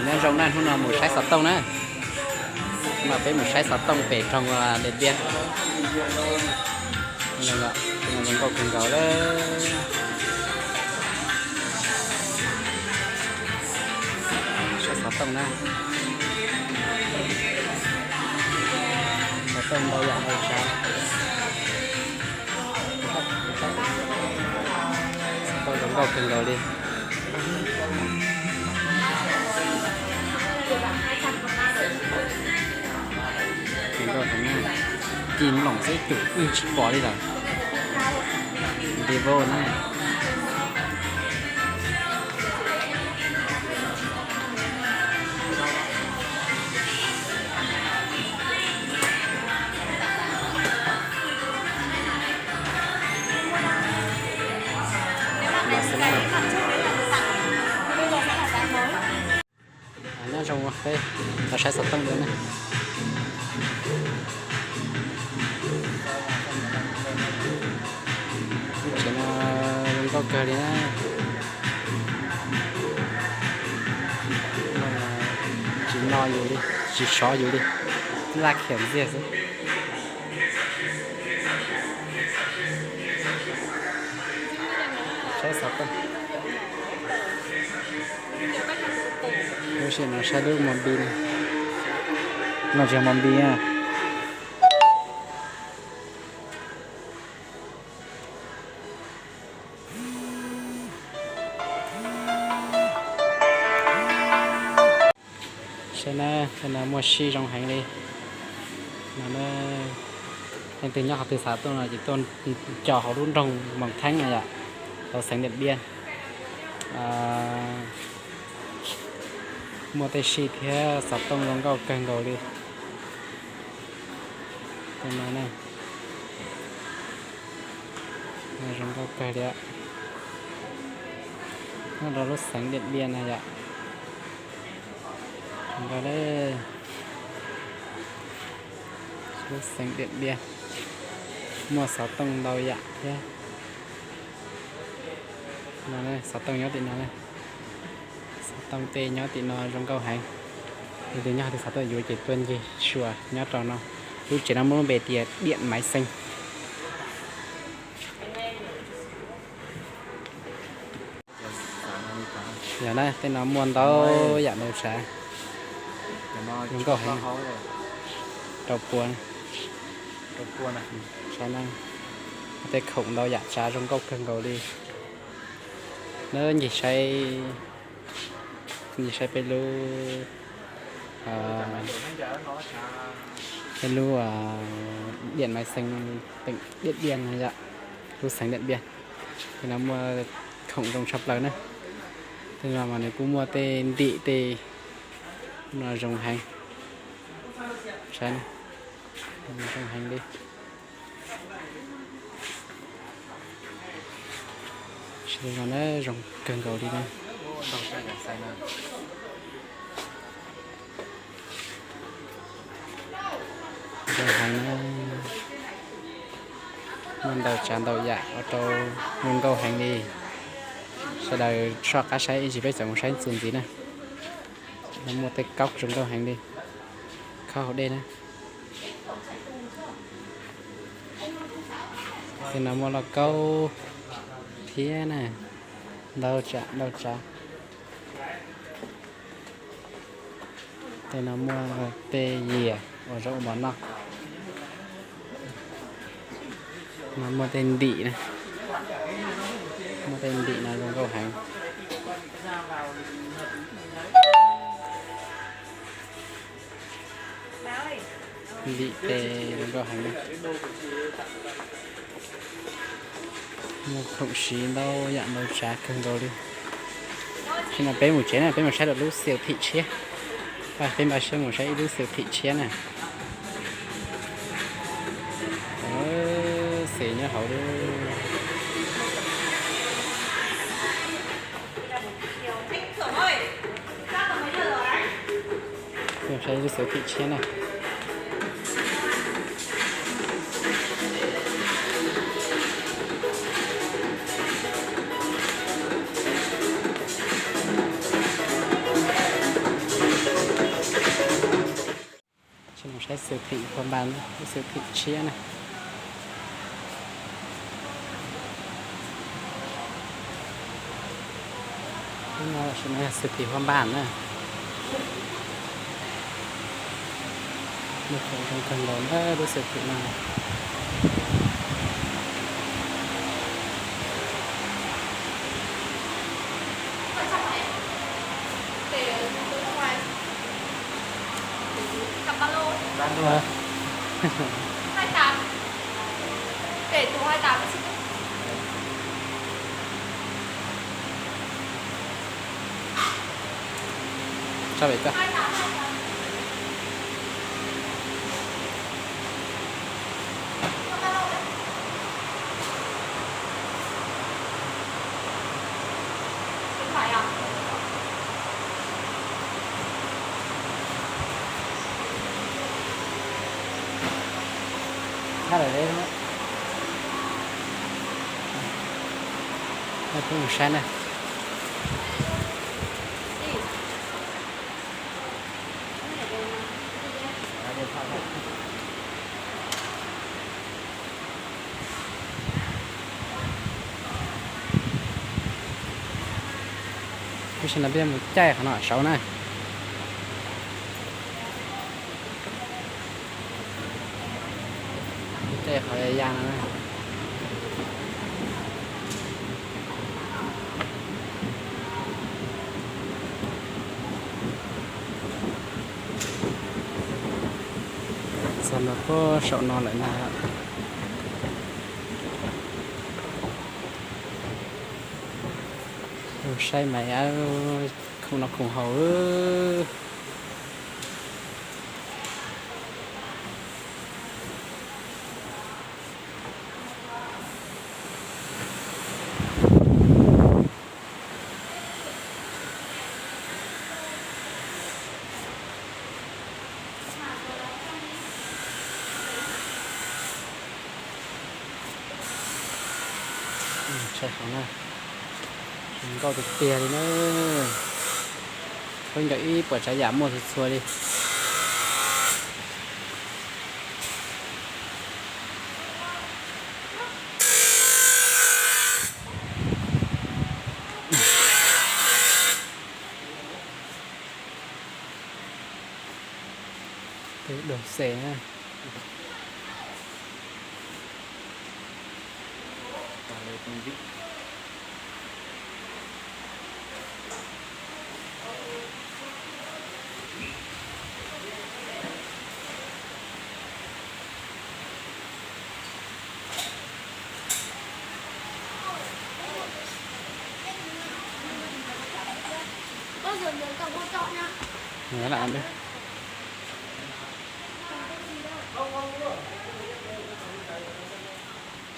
Nyob zoo na, hnub no mus saib xov tooj na. Mas peb mus saib xov tooj pem roog Diam Npiaj. Zoo nkauj kawg nkaus lawm. Saib xov tooj na. Xov tooj ntau yam ntau tsav. Xov tooj zoo nkauj kawg nkaus li. Kawg nkaus heev na. Kis mloom xwb cum wb tsis pom li lawm. Vivo na. Nyob zoo, peb los saib xov tooj dua na. Lub tsev no zoo nkauj kawg li na. Tsis no yus li, tsis sov yus li, laj khiam ntxiag xwb. Saib xov tooj. Lub sij hawm no saib lub Mobi no. No tsis yog Mobi na. Saib na, tej no muaj sij zoo heev li. No na, leej twg nyob qhov twg xav tuaj no ces tuaj nco hauv lub nroog Moos Theeb no yom, hauv xeev Diam Npiaj. Muaj tej sij thiab xov tooj zoo nkauj kawg nkaus li. Tej no na, zoo nkauj kawg li. Nyob rau lub xeev Diam Npiaj na yom. Zoo nkauj li. Lub xeev Diam Npiaj muaj xov tooj ntau yam thiab. No, xov tooj nyob tim no na. Xov tooj tej nyob tim no zoo nkauj heev. Leej twg nyob qhov twg xav tuaj yuav ces tuaj ncig xyuas nyob rau no. Lub tsev no muaj lub npe tias Diam Maiv Xees. Yog na, tej no muaj ntau yam ntau tsav. Zoo nkauj heev. Rau pua, saib na, tej khoom ntau yam tsav zoo nkauj kawg nkaus li. Nab ncig saib, ncig saib peb lub, peb lub Diam Maiv Xees, teem Diam Npiaj no yom, lub xeev Diam Npiaj. Tej no muaj khoom zoo tshaj plaws na. Tej no mas nws kuj muaj tej ntim tej no zoo heev. Saib, zoo heev li. Zoo kawg nkaus li na. Zoo heev na. Muaj ntau tsav ntau yam ua rau zoo nkauj heev li. Sawv daws soj qab saib ib ntsis peb txawm mus saib txuas ntxiv na. No muaj tej kaub zoo nkauj heev li, kaub hauv dej na. Tej no muaj lauj kaub thiab na, ntau tsav ntau tsav. Tej no muaj tej yias uas zoo ua mov noj. No muaj tej ntim na, muaj tej ntim no zoo nkauj heev. Ntim tej zoo nkauj heev. Muaj khoom siv ntau yam ntau tsav kawg nkaus li. Peb mus tsev na, peb mus saib rau lub siêu thị tshiab. Peb npaj siab mus saib ib lub siêu thị tshiab na. Xes nyob hauv li. Saib lub siêu thị tshiab na. Siêu thị Hoa Ban, siêu thị tshiab na. Lub no yog siêu thị Hoa Ban na. Muaj khoom zoo kawg nkaus na lub siêu thị no. Peb mus saib na. Lub sij hawm no peb mus caij qhov no saud na. Caij qhov ya ya no na. Txog ntua puag saum no lawm ntag. Mus saib mas khoom no khoom haus. Saib qhov no, zoo nkauj tiag tiag li na. Khaub ncaws ib puas tsav yam muaj txhua txhua li. Peb dua xes na.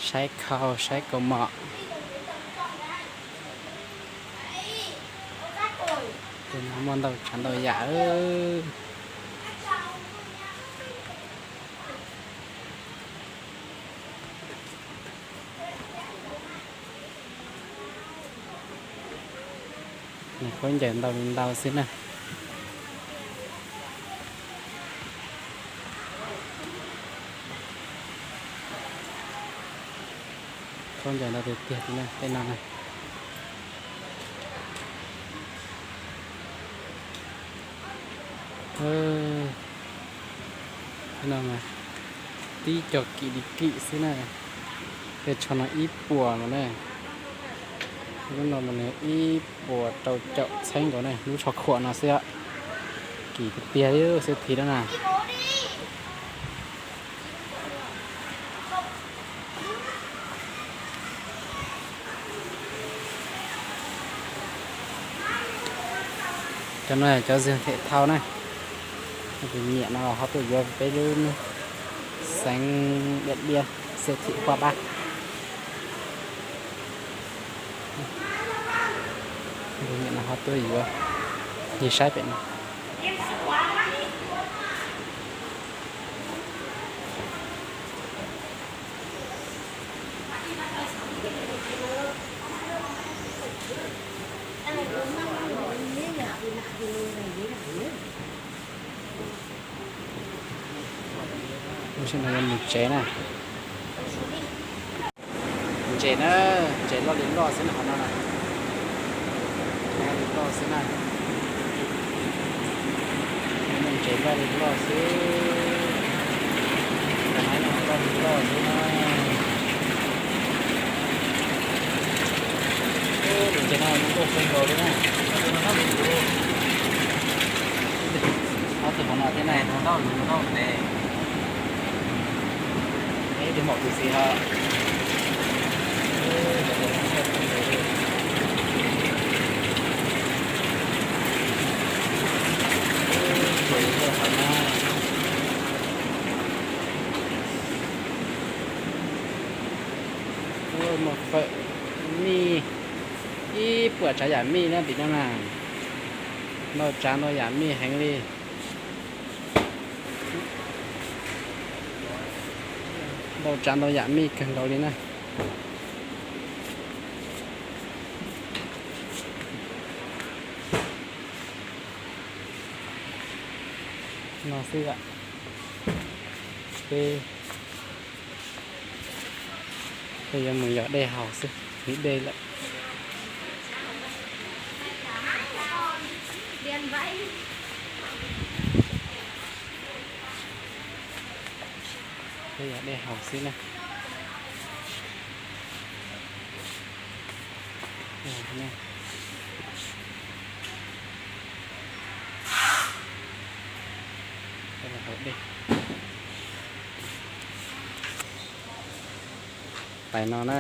Saib khau, saib kaus mom. Tus no muaj ntau tsav ntau yam. Nws khaub ncaws ntau li ntau xwb na. Khaub ncaws ntau tiag tiag li na, tej no na. Tej no mas tib co kim li kim xwb na. Tej tsho no ib puas mas na. Lub no mas nws ib puas rau caum txheeb nkaus na, lub tsho khuam no xwb. Kim tiag tiag li siab thiv lawm na. Cov no yog cov zag them thau na. Tus nyiam no ho tuaj yuav peb lub xeev Diaj Diaj, siab thiv Huab Pab. Tus nyiam no ho tuaj yuav, yig saib pem no. Ntses no yog ntses na. Ntses na, ntses loj li loj xwb na, qhov no na. Loj li loj xwb na. Ntses loj li loj xwb. Loj li loj xwb na. Ntses no zoo nkauj kawg nkaus li na. Ob tug hauv no thiab na. Ib tug maum tus xis ho. Muaj fawm mij, ib puas tsav yam mij na tim no na. Ntau tsav ntau yam mij heev li. Ntau tsav ntau yam mij kawg nkaus li na. No xwb, peb, peb yuav mus yos dej haus xwb, nqhis dej lawm. Peb yos dej haus xwb na. Haus dej. Pais no na.